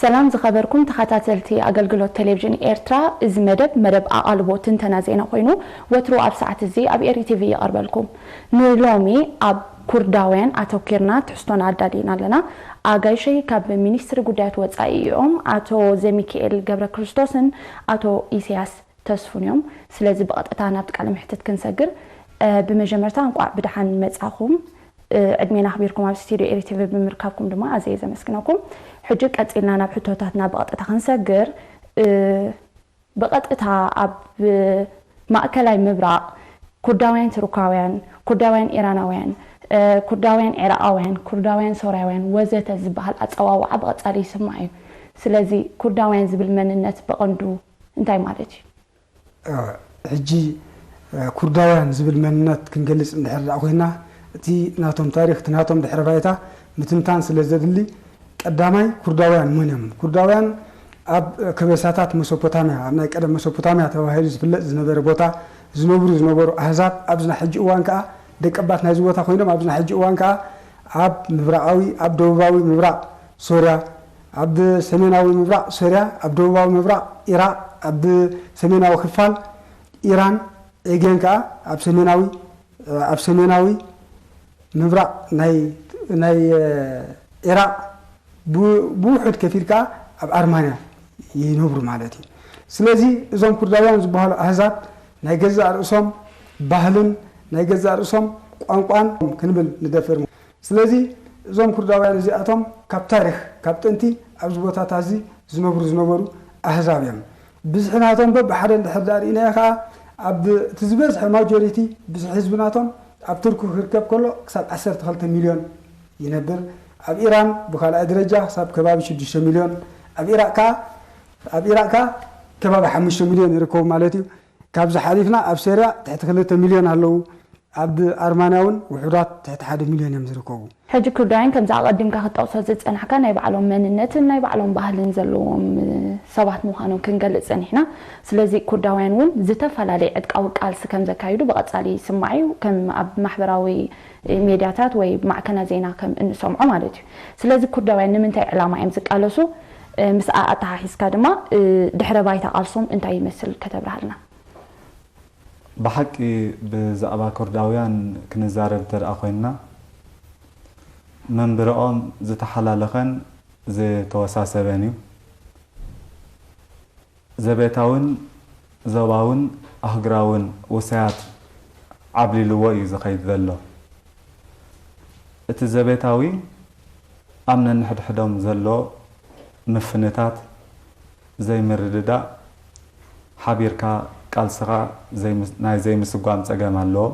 ሰላም ዝኸበርኩም ተኸታተልቲ ኣገልግሎት ቴሌቪዥን ኤርትራ፣ እዚ መደብ መደብ ኣቓልቦ ትንተና ዜና ኮይኑ፣ ወትሩ ኣብ ሰዓት እዚ ኣብ ኤሪ ቲቪ ይቐርበልኩም። ንሎሚ ኣብ ኩርዳውያን ኣተኲርና ትሕዝቶና ኣዳሊና ኣለና። ኣጋይሸይ ካብ ሚኒስትሪ ጉዳያት ወጻኢ እዮም፣ ኣቶ ዘሚካኤል ገብረ ክርስቶስን ኣቶ ኢሳያስ ተስፉን እዮም። ስለዚ ብቐጥታ ናብቲ ቃለ መሕትት ክንሰግር። ብመጀመርታ እንቋዕ ብደሓን መጻኹም። ዕድሜና ኣኽቢርኩም ኣብ ስቱድዮ ኤሪ ቲቪ ብምርካብኩም ድማ ኣዝየ ዘመስግነኩም። ሕጂ ቀጺልና ናብ ሕቶታትና ብቐጥታ ክንሰግር። ብቐጥታ ኣብ ማእከላይ ምብራቕ ኩርዳውያን ትሩካውያን፣ ኩርዳውያን ኢራናውያን፣ ኩርዳውያን ዒራቓውያን፣ ኩርዳውያን ሶርያውያን ወዘተ ዝበሃል ኣጸዋውዓ ብቐጻሊ ይስማዕ እዩ። ስለዚ ኩርዳውያን ዝብል መንነት ብቐንዱ እንታይ ማለት እዩ? ሕጂ ኩርዳውያን ዝብል መንነት ክንገልጽ እንድሕር ደኣ ኮይና፣ እቲ ናቶም ታሪኽ፣ እቲ ናቶም ድሕረ ባይታ ምትንታን ስለ ዘድሊ፣ ቀዳማይ ኩርዳውያን መን እዮም? ኩርዳውያን ኣብ ከበሳታት መሶፖታምያ፣ ኣብ ናይ ቀደም መሶፖታምያ ተባሂሉ ዝፍለጥ ዝነበረ ቦታ ዝነብሩ ዝነበሩ ኣህዛብ፣ ኣብዚ ናይ ሕጂ እዋን ከኣ ደቀባት ናይዚ ቦታ ኮይኖም፣ ኣብዚ ናይ ሕጂ እዋን ከኣ ኣብ ምብራቓዊ፣ ኣብ ደቡባዊ ምብራቕ ሶርያ፣ ኣብ ሰሜናዊ ምብራቕ ሶርያ፣ ኣብ ደቡባዊ ምብራቕ ኢራቕ፣ ኣብ ሰሜናዊ ክፋል ኢራን፣ ኤጌን ከኣ ኣብ ሰሜናዊ፣ ኣብ ሰሜናዊ ምብራቕ ናይ፣ ናይ፣ እ፣ ኢራቕ ብ-፣ ብውሑድ ከፊል ከኣ ኣብ ኣርማንያ ይነብሩ ማለት እዩ። ስለዚ እዞም ኩርዳውያን ዝበሃሉ ኣህዛብ ናይ ገዛእ ርእሶም ባህልን ናይ ገዛእ ርእሶም ቋንቋን ክንብል ንደፍር። ስለዚ እዞም ኩርዳውያን እዚኣቶም ካብ ታሪኽ፣ ካብ ጥንቲ ኣብዚ ቦታታት እዚ ዝነብሩ ዝነበሩ ኣህዛብ እዮም። ብዝሒ ናቶም በብሓደ እንድሕር ደኣ ርኢናዮ ከኣ፣ ኣብ እቲ ዝበዝሐ ማጆሪቲ ብዝሒ ህዝቢ ናቶም ኣብ ቱርኪ ክርከብ ከሎ ክሳብ ዓሰርተ ክልተ ሚልዮን ይነብር። ኣብ ኢራን ብኻልኣይ ደረጃ ክሳብ ከባቢ ሽዱሽተ ሚልዮን፣ ኣብ ኢራቅ ከኣ፣ ኣብ ኢራቅ ከኣ ከባቢ ሓሙሽተ ሚልዮን ይርከቡ ማለት እዩ። ካብዚ ሓሊፍና ኣብ ሶርያ ትሕቲ ክልተ ሚልዮን ኣለዉ። ኣብ ኣርማንያ እውን ውሑዳት ትሕቲ ሓደ ሚልዮን እዮም ዝርከቡ። ሕጂ ኩርዳውያን ከምዚ ኣቐዲምካ ክትጠቕሶ ዝጸናሕካ ናይ ባዕሎም መንነትን ናይ ባዕሎም ባህልን ዘለዎም ሰባት ምዃኖም ክንገልጽ ጸኒሕና። ስለዚ ኩርዳውያን እውን ዝተፈላለየ ዕጥቃዊ ቃልሲ ከም ዘካይዱ ብቐጻሊ ይስማዕ እዩ፣ ከም ኣብ ማሕበራዊ ሜድያታት ወይ ማዕከናት ዜና ከም እንሰምዖ ማለት እዩ። ስለዚ ኩርዳውያን ንምንታይ ዕላማ እዮም ዝቃለሱ? ምስኣ ኣተሓሒዝካ ድማ ድሕረ ባይታ ቃልሶም እንታይ ይመስል ከተብርሃልና? ብሓቂ ብዛዕባ ኩርዳውያን ክንዛረብ እንተ ደኣ ኮይንና፣ መንብረኦም ዝተሓላለኸን ዝተወሳሰበን እዩ። ዘቤታውን ዞባውን ኣህጉራውን ውሳያት ዓብሊልዎ እዩ ዝኸይድ ዘሎ። እቲ ዘቤታዊ ኣብ ነንሕድሕዶም ዘሎ ምፍንታት፣ ዘይምርድዳእ፣ ሓቢርካ ቃልስኻ ዘይምስ-፣ ናይ ዘይምስጓም ጸገም ኣለዎ።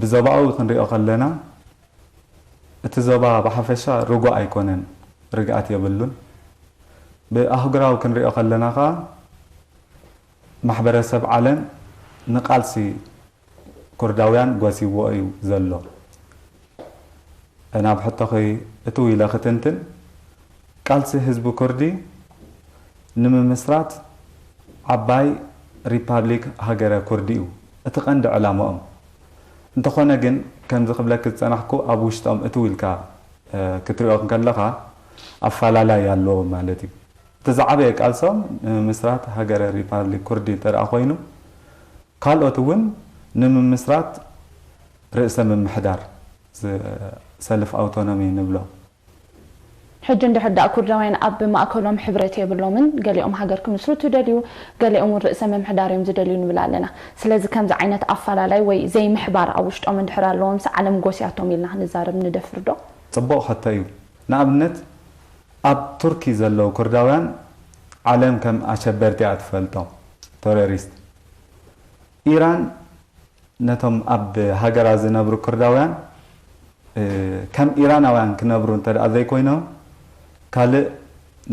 ብዞባኡ ክንሪኦ ከለና፣ እቲ ዞባ ብሓፈሻ ርጉእ ኣይኮነን፣ ርግኣት የብሉን። ብኣህጉራዊ ክንሪኦ ከለና ኸኣ፣ ማሕበረሰብ ዓለም ንቃልሲ ኩርዳውያን ጎሲዎ እዩ ዘሎ። ናብ ሕቶኺ እትው ኢለ ክትንትን፣ ቃልሲ ህዝቢ ኩርዲ ንምምስራት ዓባይ ሪፓብሊክ ሃገረ ኩርዲ እዩ እቲ ቀንዲ ዕላምኦም። እንተኾነ ግን፣ ከምዚ ክብለኪ ዝጸናሕኩ፣ ኣብ ውሽጦም እትው ኢልካ፣ እ፣ ክትሪኦ እንከለኻ ኣፈላላይ ኣለዎም ማለት እዩ። እቲ ዝዓበየ ቃልሶም ንምምስራት ሃገረ ሪፓብሊክ ኩርዲ እንተ ደኣ ኮይኑ፣ ካልኦት እውን ንምምስራት ርእሰ ምምሕዳር፣ ዝ-፣ ሰልፍ ኣውቶኖሚ ንብሎ። ሕጂ እንድሕር ደኣ ኩርዳውያን ኣብ ማእከሎም ሕብረት የብሎምን፣ ገሊኦም ሃገር ክምስርቱ ይደልዩ፣ ገሊኦም እውን ርእሰ ምምሕዳር እዮም ዝደልዩ ንብል ኣለና። ስለዚ ከምዚ ዓይነት ኣፈላላይ ወይ ዘይምሕባር ኣብ ውሽጦም እንድሕር ኣለዎምሲ ዓለም ጎስያቶም ኢልና ክንዛረብ ንደፍር ዶ? ጽቡቕ ሕቶ እዩ። ንኣብነት ኣብ ቱርኪ ዘለዉ ኩርዳውያን ዓለም ከም ኣሸበርቲ እያ ትፈልጦም፣ ቴሮሪስት። ኢራን ነቶም ኣብ ሃገራ ዝነብሩ ኩርዳውያን፣ እ፣ ከም ኢራናውያን ክነብሩ እንተ ደኣ ዘይኮይኖም፣ ካልእ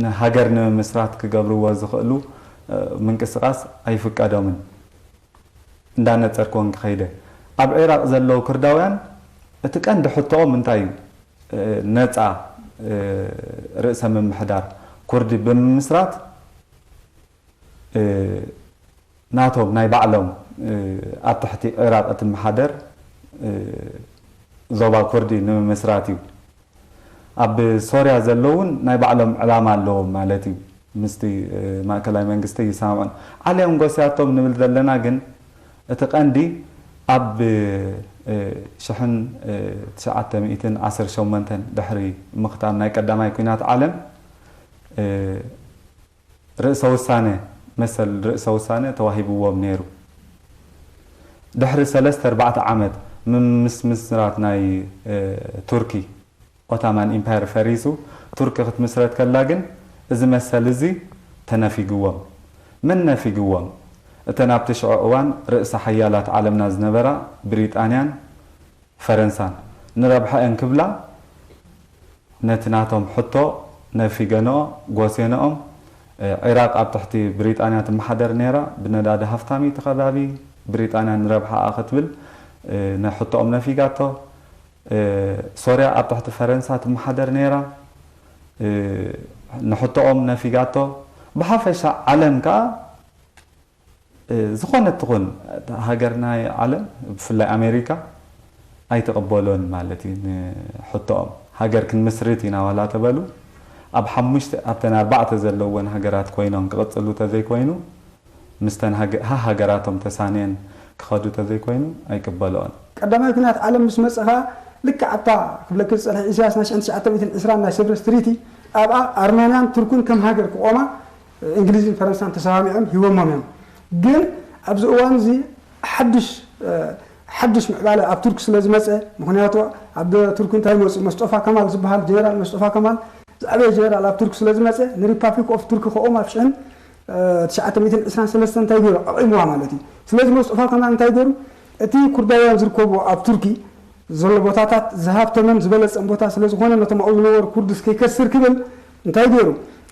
ንሃገር ንምምስራት ክገብርዎ ዝኽእሉ፣ እ፣ ምንቅስቓስ ኣይፍቀዶምን። እንዳነጸርክዎን ክኸይደ፣ ኣብ ዒራቕ ዘለዉ ኩርዳውያን እቲ ቀንዲ ሕቶኦም እንታይ እዩ? እ፣ ነጻ፣ እ፣ ርእሰ ምምሕዳር ኩርዲ ብምምስራት፣ እ፣ ናቶም ናይ ባዕሎም፣ እ፣ ኣብ ትሕቲ ዒራቕ እትመሓደር፣ እ፣ ዞባ ኩርዲ ንምምስራት እዩ። ኣብ ሶርያ ዘለውን ናይ ባዕሎም ዕላማ ኣለዎም ማለት እዩ። ምስቲ ማእከላይ መንግስቲ ይሰማምዑን ዓልዮም ጎስያቶም ንብል ዘለና። ግን እቲ ቀንዲ ኣብ ሽሕን ትሽዓተ ሚእትን ዓሰርተ ሸሞንተን ድሕሪ ምኽታም ናይ ቀዳማይ ኩናት ዓለም ርእሰ ውሳነ፣ መሰል ርእሰ ውሳነ ተዋሂብዎም ነይሩ። ድሕሪ ሰለስተ ኣርባዕተ ዓመት ምስ ምስራት ናይ ቱርኪ ኦታማን ኢምፓየር ፈሪሱ ቱርኪ ክትምስረት ከላ ግን፣ እዚ መሰል እዚ ተነፊግዎም። መን ነፊግዎም? እተን ኣብቲ ሽዑ እዋን ርእሰ ሓያላት ዓለምና ዝነበራ ብሪጣንያን ፈረንሳን፣ ንረብሐአን ክብላ ነቲ ናቶም ሕቶ ነፊገንኦ፣ ጎስየንኦም። ዒራቕ ኣብ ትሕቲ ብሪጣንያ ትመሓደር ነይራ። ብነዳዲ ሃፍታም እዩ እቲ ከባቢ። ብሪጣንያ ንረብሓኣ ክትብል ንሕቶኦም ነፊጋቶ። ሶርያ ኣብ ትሕቲ ፈረንሳ ትመሓደር ነይራ። ንሕቶኦም ነፊጋቶ። ብሓፈሻ ዓለም ከኣ ዝኾነት ትኹን ሃገር ናይ ዓለም፣ ብፍላይ ኣሜሪካ ኣይትቕበሎን ማለት እዩ። ንሕቶኦም ሃገር ክንምስርት ኢና ዋላ ተበሉ፣ ኣብ ሓሙሽተ ኣብተን ኣርባዕተ ዘለወን ሃገራት ኮይኖም ክቕጽሉ ተዘይኮይኑ፣ ምስተን ሃገ- ሃ- ሃገራቶም ተሳንየን ክኸዱ ተዘይኮይኑ ኣይቅበልኦን። ቀዳማይ ኩናት ዓለም ምስ መጸ ኸኣ፣ ልክዕ ኣብታ ክብለኪ ዝጸንሐ ኢሳያስ ናይ ሽሕን ትሽዓተ ሚእትን ዕስራን ናይ ሰብረስ ትሪቲ፣ ኣብኣ ኣርማንያን ቱርኩን ከም ሃገር ክቖማ እንግሊዝን ፈረንሳን ተሰማሚዖም ሂቦሞም እዮም። ግን ኣብዚ እዋን እዚ ሓድሽ ሓድሽ ምዕባለ ኣብ ቱርክ ስለ ዝመጸ፣ ምኽንያቱ ኣብ ቱርክ እንታይ መጽኡ፣ መስጦፋ ከማል ዝበሃል ጀነራል መስጦፋ ከማል ዝዓበየ ጀነራል ኣብ ቱርክ ስለ ዝመጸ፣ ንሪፓብሊክ ኦፍ ቱርክ ክቖም ኣብ ሽሕን ትሽዓተ ሚእትን ዕስራን ሰለስተን እንታይ ገይሩ? ኣቒምዋ ማለት እዩ። ስለዚ መስጦፋ ከማል እንታይ ገይሩ? እቲ ኩርዳውያን ዝርከብዎ ኣብ ቱርኪ ዘሎ ቦታታት ዝሃብተመን ዝበለጸን ቦታ ስለ ዝኾነ፣ ነቶም ኣብኡ ዝነበሩ ኩርድስ ከይከስር ክብል እንታይ ገይሩ?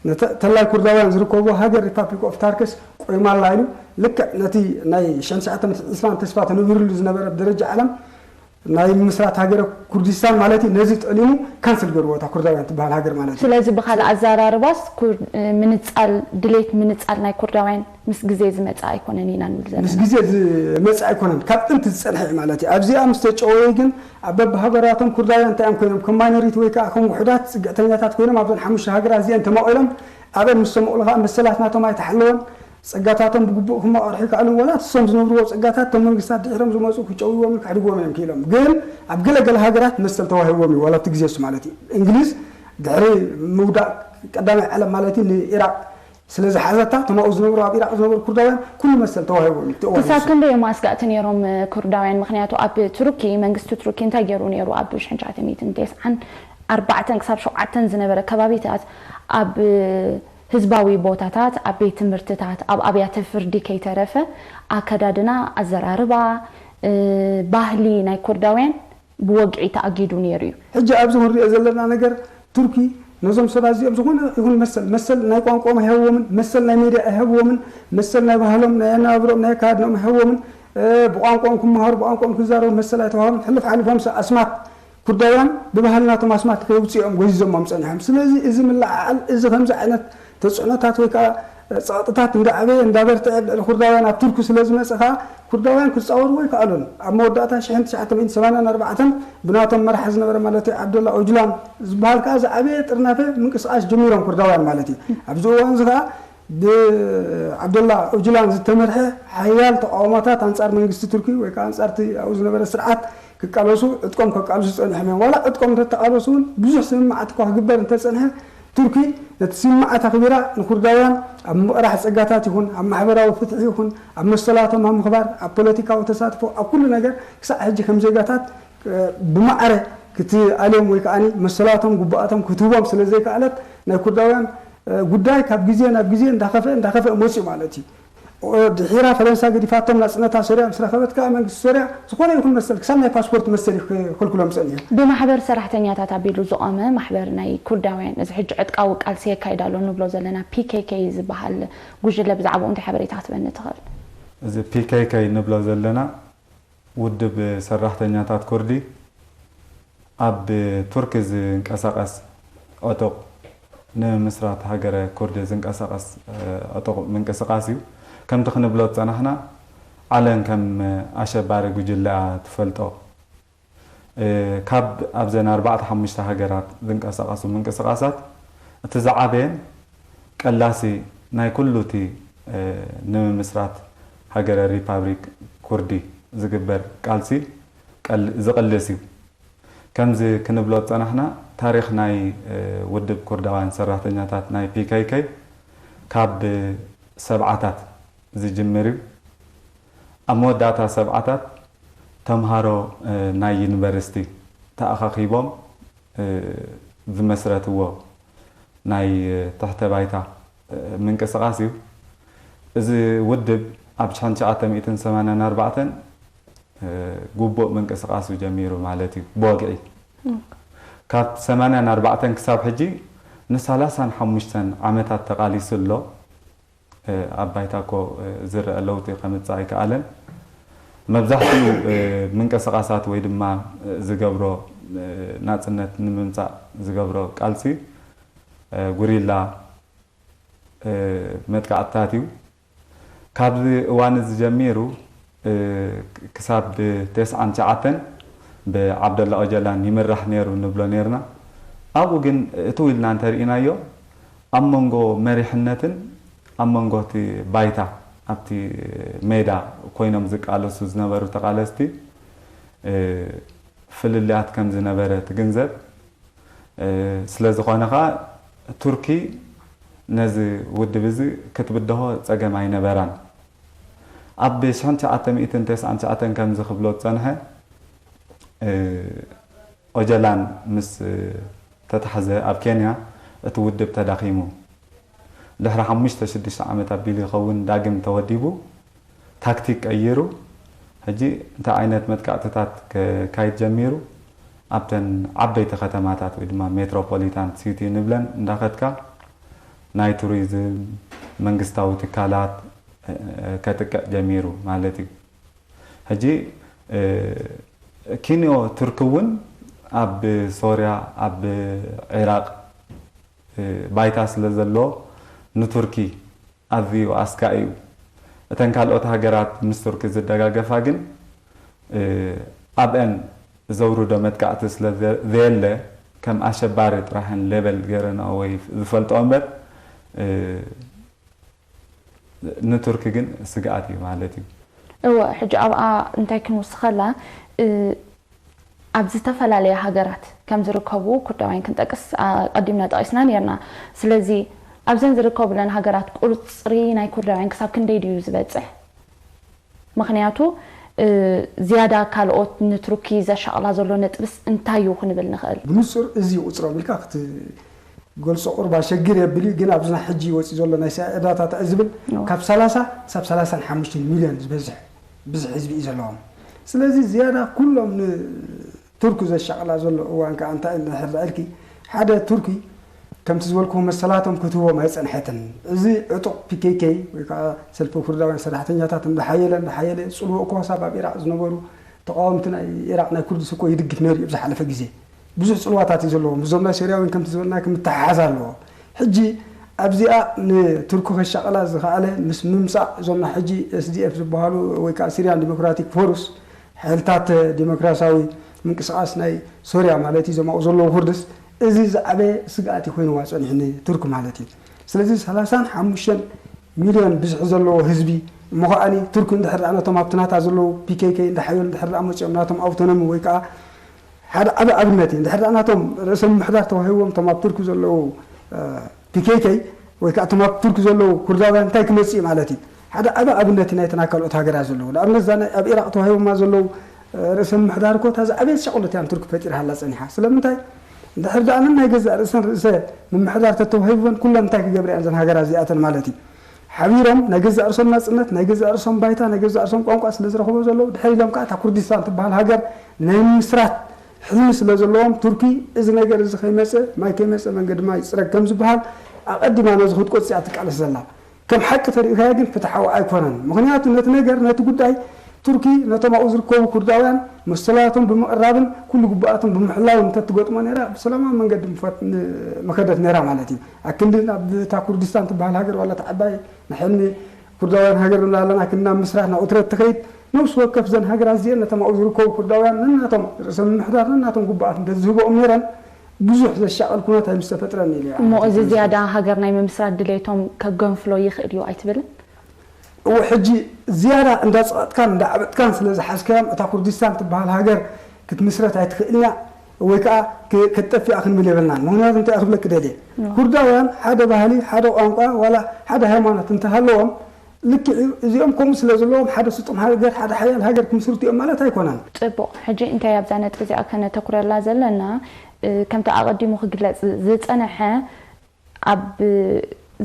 ነተ- ተላይ ኩርዳውያን ዝርከብዎ ሃገር ሪፓብሊክ ኦፍ ታርክስ ቆይማ ኣላ ኢሉ፣ ልክዕ ነቲ ናይ ሽሕን ትሽዓተ ሚእትን ዕስራን ተስፋ ተነቢሩሉ ዝነበረ ብደረጃ ዓለም ናይ ምስራት ሃገረ ኩርዲስታን ማለት እዩ። ነዚ ጠሊሙ ካንስል ገይርዎ እታ ኩርዳውያን ትበሃል ሃገር ማለት እዩ። ስለዚ ብኻልእ ኣዘራርባስ ኩር- ምንጻል ድሌት ምንጻል ናይ ኩርዳውያን ምስ ግዜ ዝመጽእ ኣይኮነን ኢና ንብል ዘለና። ምስ ግዜ ዝመጽእ ኣይኮነን፣ ካብ ጥንቲ ዝጸንሐ እዩ ማለት እዩ። ኣብዚኣ ምስ ተጨወየ ግን ኣብ በብሃገራቶም ኩርዳውያን እንታይ እዮም ኮይኖም፣ ከም ማይኖሪቲ ወይ ከዓ ከም ውሑዳት ጽግዕተኛታት ኮይኖም ኣብዘን ሓሙሽተ ሃገራት እዚአን ተማቒሎም ኣብአን ምስ ተመቕሉ ከዓ መሰላት ናቶም ኣይተሓለወን። ጸጋታቶም ብግቡእ ክመቓቕሑ ይከኣሉን፣ ዋላ እቲ እሶም ዝነብርዎ ጸጋታት እቶም መንግስታት ድሒሮም ዝመጹ ክጨውይዎምን ከሕድግዎምን እዮም ክኢሎም። ግን ኣብ ገለ ገለ ሃገራት መሰል ተዋሂብዎም እዩ፣ ዋላ ኣብቲ ግዜ እሱ ማለት እዩ። እንግሊዝ ድሕሪ ምውዳቕ ቀዳማይ ዓለም ማለት እዩ ንኢራቕ ስለ ዝሓዘታ፣ እቶም ኣብኡ ዝነብሩ፣ ኣብ ኢራቕ ዝነበሩ ኩርዳውያን ኩሉ መሰል ተዋሂብዎም እዩ። እቲ እዋን ክሳብ ንሱ። ክንደይ እዮም ኣስጋእቲ ነይሮም ኩርዳውያን? ምኽንያቱ ኣብ ቱርኪ፣ መንግስቲ ቱርኪ እንታይ ገይሩ ነይሩ? ኣብ ሽሕን ትሽዓተ ሚእትን ተስዓን ኣርባዕተን ክሳብ ሸውዓተን ዝነበረ ከባቢታት ኣብ ህዝባዊ ቦታታት፣ ኣብ ቤት ትምህርትታት፣ ኣብ ኣብያተ ፍርዲ ከይተረፈ ኣከዳድና፣ ኣዘራርባ፣ እ፣ ባህሊ ናይ ኩርዳውያን ብወግዒ ተኣጊዱ ነይሩ እዩ። ሕጂ ኣብዚ ክንሪኦ ዘለና ነገር ቱርኪ ነዞም ሰባት እዚኦም ዝኾነ ይኹን መሰል፣ መሰል ናይ ቋንቋኦም ኣይሃብዎምን፣ መሰል ናይ ሜድያ ኣይሃብዎምን፣ መሰል ናይ ባህሎም፣ ናይ ኣነባብሮም፣ ናይ ኣካድኖም ኣይሃብዎምን። እ፣ ብቋንቋኦም ክመሃሩ፣ ብቋንቋኦም ክዛረቡ መሰል ኣይተዋህቦምን። ሕልፍ ሓሊፎም ኣስማት ኩርዳውያን ብባህሊ ናቶም ኣስማት ከየውፅኦም ጎይዞሞም ፀኒሖም። ስለዚ እዚ ምልዕዓል እዚ ከምዚ ዓይነት ተፅዕኖታት ወይ ከዓ ፀቕጥታት እንዳዓበየ እንዳበርትዐ ኣብ ልዕሊ ኩርዳውያን ኣብ ቱርኪ ስለ ዝመፀ ከዓ ኩርዳውያን ክፃወርዎ ኣይከኣሉን። ኣብ መወዳእታ ሽሕን ትሽዓተ ሚእትን ሰማንያን ኣርባዕተን ብናቶም መራሒ ዝነበረ ማለት እዩ ዓብደላ ኦጅላን ዝበሃል ከዓ ዝዓበየ ጥርናፈ ምንቅስቃስ ጀሚሮም ኩርዳውያን ማለት እዩ። ኣብዚ እዋን እዚ ከዓ ብዓብደላ ኦጅላን ዝተመርሐ ሓያል ተቃውሞታት ኣንጻር መንግስቲ ቱርኪ ወይ ከዓ ኣንጻር እቲ ኣብኡ ዝነበረ ስርዓት ክቃለሱ ዕጥቆም ከቃልሱ ጸኒሖም እዮም። ዋላ ዕጥቆም እንተተቃለሱ እውን ብዙሕ ስምምዓት እኳ ክግበር እንተጸንሐ ቱርኪ ነቲ ስምምዓት ኣኽቢራ ንኩርዳውያን ኣብ ምቕራሕ ጸጋታት ይኹን ኣብ ማሕበራዊ ፍትሒ ይኹን ኣብ መሰላቶም ኣብ ምኽባር ኣብ ፖለቲካዊ ተሳትፎ ኣብ ኩሉ ነገር ክሳዕ ሕጂ ከም ዜጋታት ብማዕረ ክትኣልዮም ወይ ከዓ መሰላቶም ግቡኣቶም ክትህቦም ስለ ዘይከኣለት ናይ ኩርዳውያን ጉዳይ ካብ ግዜ ናብ ግዜ እንዳኸፍአ እንዳኸፍአ መፅዩ ማለት እዩ። ድሒራ ፈረንሳ ገዲፋቶም ናፅነታ ሶርያ ምስ ረኸበት ከዓ መንግስቲ ሶርያ ዝኾነ ይኹን መሰል ክሳብ ናይ ፓስፖርት መሰል እዩ ክልክሎም ፀኒሑ። ብማሕበር ሰራሕተኛታት ኣቢሉ ዝቖመ ማሕበር ናይ ኩርዳውያን እዚ ሕጂ ዕጥቃዊ ቃልሲ የካይድ ኣሎ ንብሎ ዘለና ፒ ኬ ኬ ዝበሃል ጉጅለ ብዛዕባኡ እንታይ ሓበሬታ ክትበኒ ትኽእል? እዚ ፒ ኬ ኬ ንብሎ ዘለና ውድብ ሰራሕተኛታት ኩርዲ ኣብ ቱርኪ ዝንቀሳቐስ ዕጡቕ ንምምስራት ሃገረ ኩርዲ ዝንቀሳቐስ ዕጡቕ ምንቅስቓስ እዩ። ከምቲ ክንብሎ ዝጸናሕና ዓለም ከም ኣሸባሪ ጉጅለ እያ ትፈልጦ። ካብ ኣብዘን ኣርባዕተ ሓሙሽተ ሃገራት ዝንቀሳቐሱ ምንቅስቓሳት እቲ ዝዓበየን ቀላሲ ናይ ኩሉ እቲ ንምምስራት ሃገረ ሪፓብሊክ ኩርዲ ዝግበር ቃልሲ ዝቕልስ እዩ። ከምዚ ክንብሎ ዝጸናሕና፣ ታሪኽ ናይ ውድብ ኩርዳውያን ሰራሕተኛታት ናይ ፒ ኬ ኬ ካብ ሰብዓታት ዝጅምር እዩ። ኣብ መወዳእታ ሰብዓታት ተምሃሮ ናይ ዩኒቨርሲቲ ተኣኻኺቦም ዝመስረትዎ ናይ ትሕተ ባይታ ምንቅስቓስ እዩ። እዚ ውድብ ኣብ ሽሕን ትሽዓተ ሚእትን ሰማንያን ኣርባዕተን ግቡእ ምንቅስቓሱ ጀሚሩ ማለት እዩ። ብወግዒ ካብ ሰማንያን ኣርባዕተን ክሳብ ሕጂ ንሰላሳን ሓሙሽተን ዓመታት ተቓሊሱ ኣሎ። ኣብ ባይታ እኮ ዝረአ ለውጢ ከምፅእ ኣይከኣለን። መብዛሕትኡ ምንቅስቓሳት ወይ ድማ ዝገብሮ ናፅነት ንምምፃእ ዝገብሮ ቃልሲ ጉሪላ መጥቃዕትታት እዩ። ካብዚ እዋን እዚ ጀሚሩ ክሳብ ተስዓን ትሽዓተን ብዓብደላ ኦጀላን ይምራሕ ነይሩ ንብሎ ነይርና። ኣብኡ ግን እትው ኢልና እንተርኢናዮ ኣብ መንጎ መሪሕነትን ኣብ መንጎ እቲ ባይታ ኣብቲ ሜዳ ኮይኖም ዝቃለሱ ዝነበሩ ተቓለስቲ ፍልልያት ከም ዝነበረ ትግንዘብ። ስለ ዝኾነ ኸኣ ቱርኪ ነዚ ውድብ እዚ ክትብድሆ ጸገም ኣይነበራን። ኣብ ሽሕን ትሽዓተ ሚእትን ተስዓን ትሽዓተን ከምዚ ክብሎ ዝጸንሐ ኦጀላን ምስ ተታሕዘ ኣብ ኬንያ እቲ ውድብ ተዳኺሙ። ድሕሪ ሓሙሽተ ሽዱሽተ ዓመት ኣቢሉ ይኸውን ዳግም ተወዲቡ ታክቲክ ቀይሩ ሕጂ እንታይ ዓይነት መጥቃዕትታት ከካይድ ጀሚሩ ኣብተን ዓበይቲ ከተማታት ወይ ድማ ሜትሮፖሊታን ሲቲ ንብለን እንዳኸድካ ናይ ቱሪዝም መንግስታዊ ትካላት ከጥቅዕ ጀሚሩ ማለት እዩ። ሕጂ ኪንዮ ቱርኪ እውን ኣብ ሶርያ ኣብ ዒራቅ ባይታ ስለ ዘሎ ንቱርኪ ኣዝዩ ኣስጋኢ እዩ። እተን ካልኦት ሃገራት ምስ ቱርኪ ዝደጋገፋ ግን ኣብአን ዘውርዶ መጥቃዕቲ ስለ ዘየለ ከም ኣሸባሪ ጥራሕን ሌበል ገይረንኦ ወይ ዝፈልጦ እምበር ንቱርኪ ግን ስግኣት እዩ ማለት እዩ። እወ፣ ሕጂ ኣብኣ እንታይ ክንውስኸላ ኣብ ዝተፈላለያ ሃገራት ከም ዝርከቡ ኩርዳውያን ክንጠቅስ ኣቐዲምና ጠቒስና ነርና። ስለዚ ኣብዘን ዝርከቡለን ሃገራት ቁፅሪ ናይ ኩርዳውያን ክሳብ ክንደይ ድዩ ዝበፅሕ? ምኽንያቱ ዝያዳ ካልኦት ንቱርኪ ዘሻቕላ ዘሎ ነጥብስ እንታይ እዩ ክንብል ንኽእል? ብንጹር እዚ ቁጽሮም ኢልካ ክትገልጾ ቁሩብ ኣሸግር የብል እዩ፣ ግን ኣብዚ ናይ ሕጂ ወጺኡ ዘሎ ናይ ሲኣይኤ ዳታ እንታይ እዩ ዝብል? ካብ ሰላሳ ክሳብ ሰላሳን ሓሙሽተን ሚልዮን ዝበዝሕ ብዝሒ ህዝቢ እዩ ዘለዎም። ስለዚ ዝያዳ ኩሎም ንቱርኪ ዘሻቕላ ዘሎ እዋን ከኣ እንታይ እንድሕር ኢልኪ፣ ሓደ ቱርኪ ከምቲ ዝበልኩዎ መሰላቶም ክትህቦም ኣይጸንሐትን። እዚ ዕጡቕ ፒ ኬ ኬ ወይ ከዓ ሰልፊ ኩርዳውያን ሰራሕተኛታት እንዳሓየለ እንዳሓየለ ጽልዎ እኮ ሳብ ኣብ ኢራቕ ዝነበሩ ተቓወምቲ ናይ ኢራቕ ናይ ኩርድስ እኮ ይድግፍ ነይሩ እዩ ኣብ ዝሓለፈ ግዜ። ብዙሕ ጽልዋታት እዩ ዘለዎ። ምስዞም ናይ ሶርያውያን ከምቲ ዝበልና ክምተሓሓዝ ኣለዎ። ሕጂ ኣብዚኣ ንቱርኪ ከሻቕላ ዝኸኣለ ምስ ምምጻእ እዞም ናይ ሕጂ ኤስ ዲ ኤፍ ዝበሃሉ ወይ ከዓ ሲርያን ዲሞክራቲክ ፎርስ ሓይልታት ዲሞክራሲያዊ ምንቅስቓስ ናይ ሶርያ ማለት እዩ፣ እዞም ኣብኡ ዘለዉ ኩርድስ፣ እዚ ዝዓበየ ስግኣት እዩ ኮይንዋ ጸኒሑ ንቱርክ ማለት እዩ። ስለዚ ሰላሳን ሓሙሽተን ሚልዮን ብዝሒ ዘለዎ ህዝቢ እሞ ከኣኒ ቱርክ እንድሕር ደኣ ነቶም ኣብቲ ናታ ዘለዉ ፒ ኬ ኬ እንዳሓየሉ እንድሕር ደኣ መጺኦም ናቶም ኣውቶኖሚ ወይ ከዓ ሓደ ዓቢ ኣብነት እዩ። እንድሕር ደኣ ናቶም ርእሰ ምምሕዳር ተዋሂብዎም እቶም ኣብ ቱርክ ዘለዉ ፒ ኬ ኬ ወይ ከዓ እቶም ኣብ ቱርክ ዘለዉ ኩርዳውያን እንታይ ክመጽእ እዩ ማለት እዩ? ሓደ ዓቢ ኣብነት እዩ ናይተን ካልኦት ሃገራት ዘለዉ። ንኣብነት እዛ ናይ ኣብ ኢራቕ ተዋሂቦማ ዘለዉ ርእሰ ምምሕዳር እኮ እታ ዝዓበየት ሻቕሎት እያ ንቱርክ ፈጢራሃላ ጸኒሓ። ስለምንታይ? እንድሕር ደኣ ነናይ ገዛእ ርእሰን ርእሰ ምምሕዳር ተተዋሂበን ኩለን እንታይ ክገብራ እየን እዘን ሃገራት እዚኣተን ማለት እዩ? ሓቢሮም ናይ ገዛእ ርእሶም ናጽነት፣ ናይ ገዛእ ርእሶም ባይታ፣ ናይ ገዛእ ርእሶም ቋንቋ ስለ ዝረኽቡ ዘለዉ ድሕር ኢሎም ከኣ እታ ኩርዲስታን ትበሃል ሃገር ናይ ምስራት ሕልሚ ስለ ዘለዎም ቱርኪ እዚ ነገር እዚ ከይመጸ ማይ ከይመጸ መንገዲ ማይ ይጽረግ ከም ዝበሃል ኣቐዲማ ነዚ ክትቆጽ እያ ትቃለስ ዘላ። ከም ሓቂ ተሪእካዮ ግን ፍትሓዊ ኣይኮነን። ምኽንያቱ ነቲ ነገር ነቲ ጉዳይ ቱርኪ ነቶም ኣብኡ ዝርከቡ ኩርዳውያን መሰላቶም ብምቕራብን ኩሉ ግቡኣቶም ብምሕላውን እንተትገጥሞ ነይራ ብሰላማዊ መንገዲ ምፈት- ን- መኸደት ነይራ ማለት እዩ። ኣክንዲ ናብ እታ ኩርዲስታን ትበሃል ሃገር ዋላ እታ ዓባይ ንሕልሚ ኩርዳውያን ሃገር ንብላ ኣለና ክንዲ ናብ ምስራት ናብ ኡትረት ትኸይድ ነፍሲ ወከፍ ዘን ሃገራት እዚአን ነቶም ኣብኡ ዝርከቡ ኩርዳውያን ነናቶም ርእሰ ምምሕዳር ነናቶም ግቡኣት እንተዝህብኦም ነይረን ብዙሕ ዘሻቐል ኩነታት ኣይምስተፈጥረን ኢለ እየ። እሞ እዚ ዝያዳ ሃገር ናይ ምምስራት ድሌቶም ከገንፍሎ ይኽእል እዩ ኣይትብልን? እወ ሕጂ ዝያዳ እንዳፀቐጥካን እንዳዓበጥካን ስለ ዝሓዝካዮም እታ ኩርዲስታን ትበሃል ሃገር ክትምስረት ኣይትኽእልን እያ ወይ ከዓ ክ- ክትጠፍእ እያ ክንብል የብልናን። ምክንያቱ እንታይ ክብለኪ ደልየ ኩርዳውያን ሓደ ባህሊ ሓደ ቋንቋ ዋላ ሓደ ሃይማኖት እንተሃለዎም ልክዕ እዩ። እዚኦም ከምኡ ስለ ዘለዎም ሓደ ስጡም ሃገር ሓደ ሓያል ሃገር ክምስርቱ እዮም ማለት ኣይኮነን። ፅቡቕ፣ ሕጂ እንታይ ኣብዛ ነጥቢ እዚኣ ከነተኩረላ ዘለና እ፣ ከምቲ ኣቐዲሙ ክግለፅ ዝፀነሐ ኣብ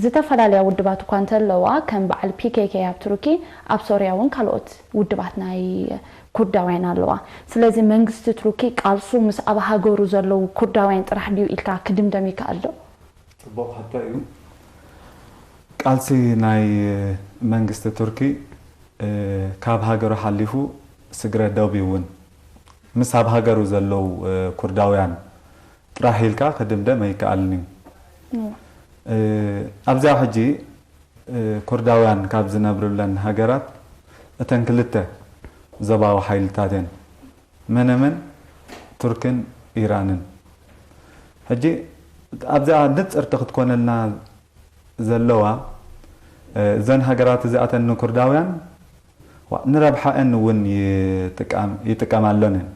ዝተፈላለያ ውድባት እኳ እንተለዋ ከም በዓል ፒ ኬ ኬ ኣብ ቱርኪ ኣብ ሶርያ እውን ካልኦት ውድባት ናይ ኩርዳውያን ኣለዋ። ስለዚ መንግስቲ ቱርኪ ቃልሱ ምስ ኣብ ሃገሩ ዘለዉ ኩርዳውያን ጥራሕ ድዩ ኢልካ ክድምደም ይከኣል ዶ? ፅቡቕ ሕቶ እዩ። ቃልሲ ናይ መንግስቲ ቱርኪ እ፣ ካብ ሃገሩ ሓሊፉ ስግረ ዶብ እውን ምስ ኣብ ሃገሩ ዘለዉ እ፣ ኩርዳውያን ጥራሕ ኢልካ ክድምደም ኣይከኣልን እዩ። እ፣ ኣብዚኣ ሕጂ እ፣ ኩርዳውያን ካብ ዝነብሩለን ሃገራት እተን ክልተ ዞባዊ ሓይልታት እየን። መነመን ቱርክን ኢራንን። ሕጂ ኣብዚኣ ንፅርቲ ክትኮነልና ዘለዋ እ፣ እዘን ሃገራት እዚኣተን ንኩርዳውያን ዋ- ንረብሓአን እውን ይጥቀም- ይጥቀማሎን እየን።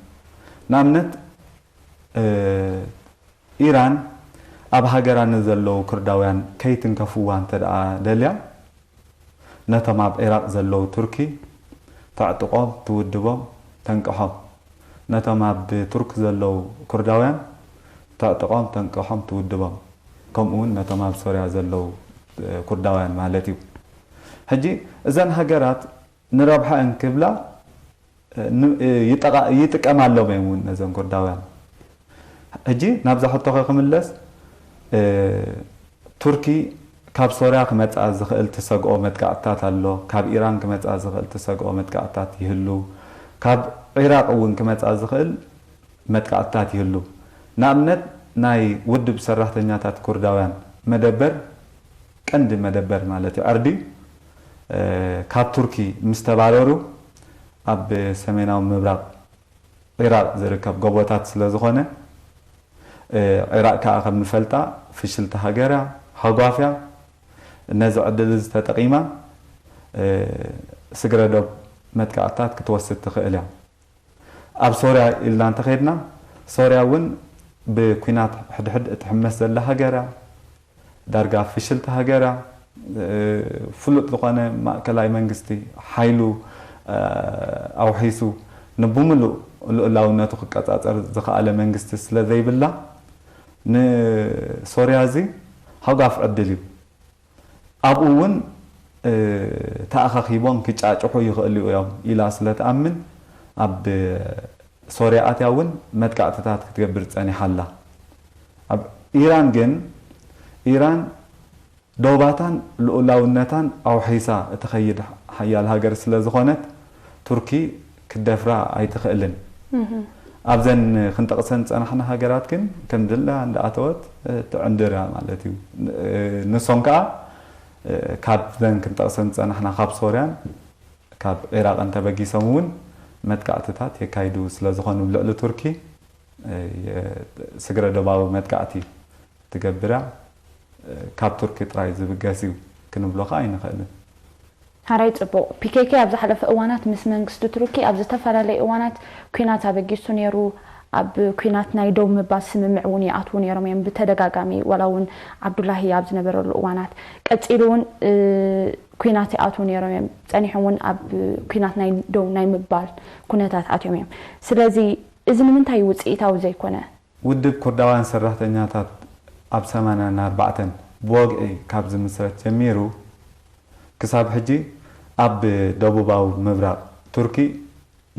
ንኣብነት እ፣ ኢራን ኣብ ሃገራ ንዘለዉ ኩርዳውያን ከይትንከፍዋ እንተ ደኣ ደልያ ነቶም ኣብ ዒራቕ ዘለዉ ቱርኪ ተዕጥቖም፣ ትውድቦም፣ ተንቅሖም። ነቶም ኣብ ቱርክ ዘለዉ ኩርዳውያን ተዕጥቖም፣ ተንቅሖም፣ ትውድቦም። ከምኡ እውን ነቶም ኣብ ሶርያ ዘለዉ ኩርዳውያን ማለት እዩ። ሕጂ እዘን ሃገራት ንረብሓ እንክብላ ይጥቀማሎም እዮም እውን ነዘን ኩርዳውያን። ሕጂ ናብዛ ሕቶኸ ክምለስ፣ ቱርኪ ካብ ሶርያ ክመፅኣ ዝኽእል ትሰግኦ መጥቃዕትታት ኣሎ፣ ካብ ኢራን ክመፅኣ ዝኽእል ትሰግኦ መጥቃዕትታት ይህሉ፣ ካብ ዒራቕ እውን ክመፅኣ ዝኽእል መጥቃዕትታት ይህሉ። ንኣብነት ናይ ውድብ ሰራሕተኛታት ኩርዳውያን መደበር፣ ቀንዲ መደበር ማለት እዩ፣ ዕርዲ ካብ ቱርኪ ምስ ተባረሩ ኣብ ሰሜናዊ ምብራቕ ዒራቕ ዝርከብ ጎቦታት ስለ ዝኾነ፣ ዒራቕ ከኣ ከም ንፈልጣ ፍሽልቲ ሃገር እያ፣ ሃጓፍ እያ። ነዚ ዕድል እዚ ተጠቒማ ስግረ ዶብ መጥቃዕትታት ክትወስድ ትኽእል እያ። ኣብ ሶርያ ኢልና እንተኸድና፣ ሶርያ እውን ብኲናት ሕድሕድ እትሕመስ ዘላ ሃገር እያ። ዳርጋ ፍሽልቲ ሃገር እያ። ፍሉጥ ዝኾነ ማእከላይ መንግስቲ ሓይሉ ኣውሒሱ ንብምሉእ ልኡላውነቱ ክቀጻጸር ዝኸኣለ መንግስቲ ስለ ዘይብላ፣ ንሶርያ እዚ ሃጓፍ ዕድል እዩ። ኣብኡ እውን ተኣኻኺቦም ክጫጭሑ ይኽእሉ እዮም ኢላ ስለ ትኣምን፣ ኣብ ሶርያ ኣትያ እውን መጥቃዕትታት ክትገብር ጸኒሓ ኣላ። ኣብ ኢራን ግን፣ ኢራን ዶባታን ልኡላውነታን ኣውሒሳ እትኸይድ ሓያል ሃገር ስለ ዝኾነት፣ ቱርኪ ክትደፍራ ኣይትኽእልን። ኣብዘን ክንጠቕሰን ዝጸናሕና ሃገራት ግን ከም ድላ እንዳኣተወት ትዕንድር እያ ማለት እዩ። ንሶም ከኣ ካብዘን ክንጠቕሰን ዝጸናሕና ካብ ሶርያን ካብ ዒራቕን ተበጊሶም እውን መጥቃዕትታት የካይዱ ስለ ዝኾኑ ልዕሊ ቱርኪ ስግረ ዶባዊ መጥቃዕቲ ትገብር እያ። ካብ ቱርኪ ጥራይ ዝብገስ እዩ ክንብሎ ከኣ ኣይንኽእልን። ሓራይ ጽቡቕ። ፒ ኬ ኬ ኣብ ዝሓለፈ እዋናት ምስ መንግስቲ ቱርኪ ኣብ ዝተፈላለየ እዋናት ኲናት ኣበጊሱ ነይሩ። ኣብ ኲናት ናይ ደው ምባል ስምምዕ እውን ይኣትዉ ነይሮም እዮም ብተደጋጋሚ፣ ዋላ እውን ዓብዱላሂ ኣብ ዝነበረሉ እዋናት። ቀጺሉ እውን እ፣ ኲናት ይኣትዉ ነይሮም እዮም። ጸኒሖም እውን ኣብ ኲናት ናይ ደው ናይ ምባል ኩነታት ኣትዮም እዮም። ስለዚ እዚ ንምንታይ እዩ ውጽኢታዊ ዘይኮነ? ውድብ ኩርዳውያን ሰራሕተኛታት ኣብ ሰማንያን ኣርባዕተን ብወግዒ ካብ ዝምስረት ጀሚሩ፣ ክሳብ ሕጂ ኣብ ደቡባዊ ምብራቕ ቱርኪ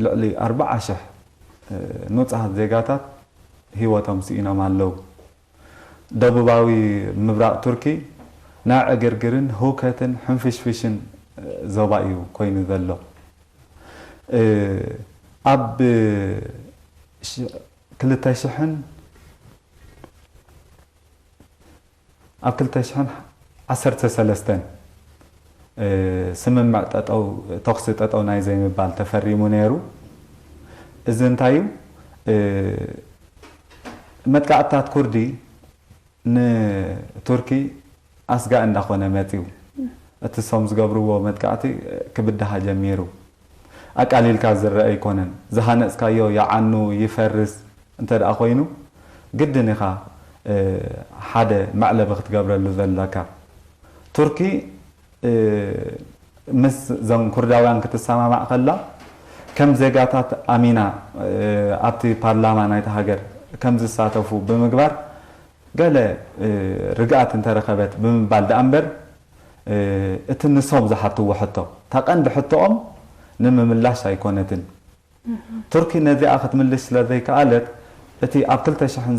ልዕሊ ኣርብዓ ሽሕ ንጹሃት ዜጋታት ህይወቶም ስኢኖም ኣለዉ። ደቡባዊ ምብራቕ ቱርኪ ናይ ዕግርግርን ህውከትን ሕንፍሽፍሽን ዞባ እዩ ኮይኑ ዘሎ። ኣብ ክልተ ሽሕን ኣብ ክልተ ሽሕን ዓሰርተ ሰለስተን ስምምዕ ጠጠው ተኹሲ ጠጠው ናይ ዘይምባል ተፈሪሙ ነይሩ። እዚ እንታይ እዩ? መጥቃዕትታት ኩርዲ ንቱርኪ ኣስጋኢ እንዳኾነ መፂኡ። እቲ ሶም ዝገብርዎ መጥቃዕቲ ክብድሃ ጀሚሩ። ኣቃሊልካ ዝረአ ኣይኮነን። ዝሃነፅካዮ ይዓኑ ይፈርስ እንተ ደኣ ኮይኑ ግድን ኢኻ ሓደ መዕለቢ ክትገብረሉ ዘለካ። ቱርኪ ምስ እዞም ኩርዳውያን ክትሰማማዕ ከላ ከም ዜጋታት ኣሚና ኣብቲ ፓርላማ ናይቲ ሃገር ከም ዝሳተፉ ብምግባር ገለ ርግኣት እንተረኸበት ብምባል ደኣ እምበር እቲ ንሶም ዝሓትዎ ሕቶ እታ ቀንዲ ሕቶኦም ንምምላሽ ኣይኮነትን። ቱርኪ ነዚኣ ክትምልሽ ስለ ዘይከኣለት እቲ ኣብ ክልተ ሽሕን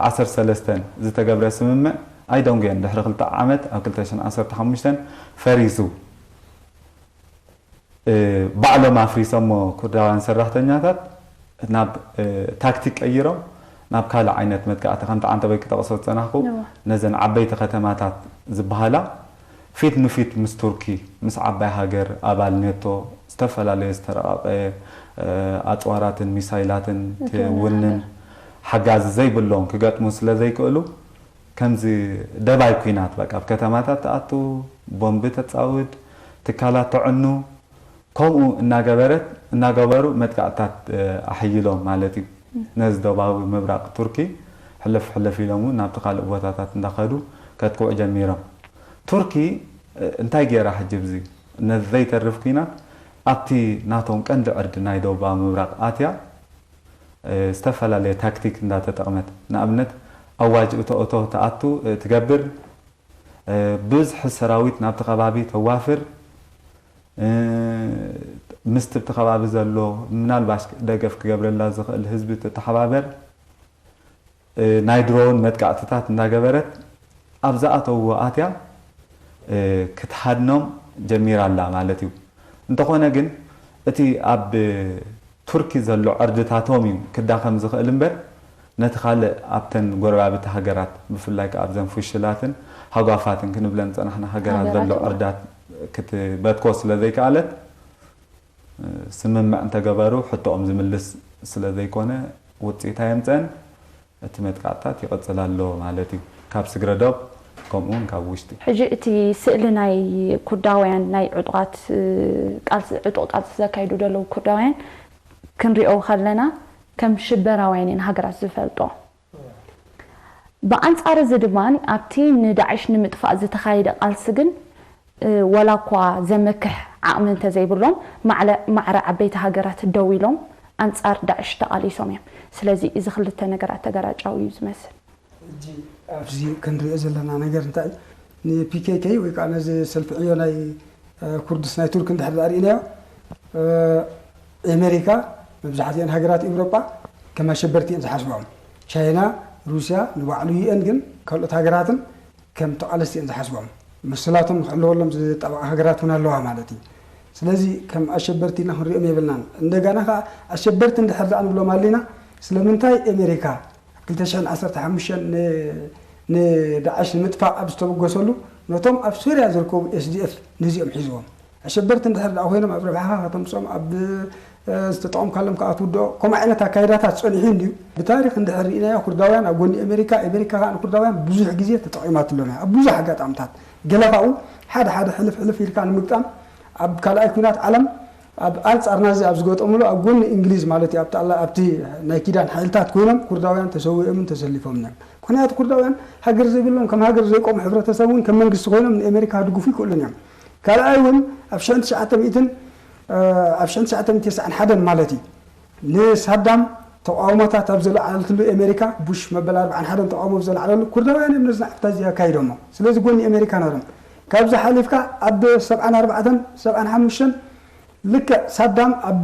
ዓሰርተ ሰለስተን ዝተገብረ ስምምዕ ኣይደንጉየን ድሕሪ ክልተ ዓመት ኣብ ክልተ ሽሕን ዓሰርተ ሓሙሽተን ፈሪሱ። ባዕሎም ኣፍሪሶሞ ኩርዳውያን ሰራሕተኛታት ናብ ታክቲክ ቀይሮም ናብ ካልእ ዓይነት መጥቃዕቲ ከምቲ ዓንተበይ ክጠቕሶ ዝጸናሕኩ ነዘን ዓበይቲ ከተማታት ዝበሃላ ፊት ንፊት ምስ ቱርኪ ምስ ዓባይ ሃገር ኣባል ኔቶ ዝተፈላለየ ዝተረቓቐ ኣጽዋራትን ሚሳይላትን ትውንን ሓጋዚ ዘይብሎም ክገጥሙ ስለ ዘይክእሉ ከምዚ ደባይ ኲናት በቃ ኣብ ከተማታት ትኣቱ ቦምቢ ተጻውድ ትካላት ተዕኑ ከምኡ እናገበረት እናገበሩ መጥቃዕትታት ኣሕይሎም ማለት እዩ። ነዚ ደቡባዊ ምብራቕ ቱርኪ ሕልፍ ሕልፍ ኢሎም እውን ናብቲ ካልእ ቦታታት እንዳኸዱ ከጥቅዑ ጀሚሮም። ቱርኪ እንታይ ገይራ ሕጂ ብዚ ነዚ ዘይተርፍ ኲናት ኣብቲ ናቶም ቀንዲ ዕርዲ ናይ ደቡባዊ ምብራቕ ኣትያ ዝተፈላለየ ታክቲክ እንዳተጠቕመት ንኣብነት ኣዋጅ እቶ እቶ ትኣቱ ትገብር ብዝሒ ሰራዊት ናብቲ ከባቢ ተዋፍር፣ ምስቲ ኣብቲ ከባቢ ዘሎ ምናልባሽ ደገፍ ክገብረላ ዝኽእል ህዝቢ ትተሓባበር፣ ናይ ድሮን መጥቃዕትታት እንዳገበረት ኣብ ዝኣተውዎ ኣትያ ክትሃድኖም ጀሚራ ኣላ ማለት እዩ። እንተኾነ ግን እቲ ኣብ ቱርኪ ዘሎ ዕርድታቶም እዩ ክዳኸም ዝኽእል እምበር ነቲ ካልእ ኣብተን ጎረባብቲ ሃገራት ብፍላይ ከኣ ኣብዘን ፍሽላትን ሃጓፋትን ክንብለን ዝጸናሕና ሃገራት ዘሎ ዕርዳት ክትበትኮ ስለ ዘይከኣለት ስምምዕ እንተገበሩ ሕቶኦም ዝምልስ ስለ ዘይኮነ ውፅኢት ኣየምፀን። እቲ መጥቃዕትታት ይቕፅል ኣሎ ማለት እዩ ካብ ስግረ ዶብ ከምኡ እውን ካብ ውሽጢ። ሕጂ እቲ ስእሊ ናይ ኩርዳውያን ናይ ዕጡቓት ቃልሲ ዕጡቕ ቃልሲ ዘካይዱ ዘለዉ ኩርዳውያን ክንሪኦ ከለና ከም ሽበራውያን እየን ሃገራት ዝፈልጦ። ብኣንጻር እዚ ድማ ኣብቲ ንዳዕሽ ንምጥፋእ ዝተኻየደ ቃልሲ ግን ዋላ እኳ ዘመክሕ ዓቕሚ እንተዘይብሎም ማዕረ ዓበይቲ ሃገራት ደው ኢሎም ኣንጻር ዳዕሽ ተቓሊሶም እዮም። ስለዚ እዚ ክልተ ነገራት ተገራጫዊ እዩ ዝመስል። ሕጂ ኣብዚ ክንሪኦ ዘለና ነገር እንታይ ን PKK ወይ ከዓ ነዚ ሰልፊ ዕዮ ናይ ኩርድስ ናይ ቱርክ እንድሕር ርኢናዮ ኤሜሪካ መብዛሕትኤን ሃገራት ኤውሮጳ ከም ኣሸበርቲ እየን ዝሓስብኦም። ቻይና፣ ሩስያ፣ ንባዕሉ UN ግን ካልኦት ሃገራትን ከም ተቓለስቲ እየን ዝሓስብኦም። መሰላቶም ንክሕለወሎም ዝጣበቓ ሃገራት እውን ኣለዋ ማለት እዩ። ስለዚ ከም ኣሸበርቲ ኢልና ክንሪኦም የብልናን። እንደገና ከዓ ኣሸበርቲ እንድሕር ደኣ ንብሎም ኣሊና ስለምንታይ ኤሜሪካ ኣብ ክልተ ሽሕን ዓሰርተ ሓሙሽተን ንዳዕሽ ንምጥፋእ ኣብ ዝተበገሰሉ ነቶም ኣብ ሶርያ ዝርከቡ SDF ነዚኦም ሒዝዎም ኣሸበርቲ እንድሕር ደኣ ኮይኖም ኣብ ረብሓኻ ከተምፅኦም ኣብ ዝተጠቐምካሎም ከዓ ትውድኦ ከምኡ ዓይነት ኣካይዳታት ፀኒሑ እንድዩ። ብታሪክ እንድሕር ርኢናዮ ኩርዳውያን ኣብ ጎኒ ኣሜሪካ፣ ኣሜሪካ ከዓ ንኩርዳውያን ብዙሕ ግዜ ተጠቒማትሎም እያ ኣብ ብዙሕ ኣጋጣምታት። ገለ ካብኡ ሓደ ሓደ ሕልፍ ሕልፍ ኢልካ ንምግጣም ኣብ ካልኣይ ኩናት ዓለም ኣብ ኣንጻር ናዚ ኣብ ዝገጠምሉ ኣብ ጎኒ እንግሊዝ ማለት እዩ ኣብቲ ናይ ኪዳን ሓይልታት ኮይኖም ኩርዳውያን ተሰዊኦምን ተሰሊፎምን እዮም። ምክንያቱ ኩርዳውያን ሃገር ዘይብሎም ከም ሃገር ዘይቆሙ ሕብረተሰብ እውን ከም መንግስቲ ኮይኖም ንኤሜሪካ ክድግፉ ይክእሉን እዮም። ካልኣይ እውን ኣብ ሽሕን ትሽዓተ ሚእትን ኣብ ሽሕን ትሽዓተ ሚእትን ተስዓን ሓደን ማለት እዩ ንሳዳም ተቃውሞታት ኣብ ዘለዓለትሉ ኤሜሪካ ቡሽ መበል ኣርብዓን ሓደን ተቃውሞ ኣብ ዘለዓለሉ ኩርዳውያን እዮም ነዚ ናዕፍታ እዚ ኣካይዶሞ። ስለዚ ጎኒ ኤሜሪካ ነሮም። ካብዚ ሓሊፍካ ኣብ ሰብዓን ኣርባዕተን ሰብዓን ሓሙሽተን ልክዕ ሳዳም ኣብ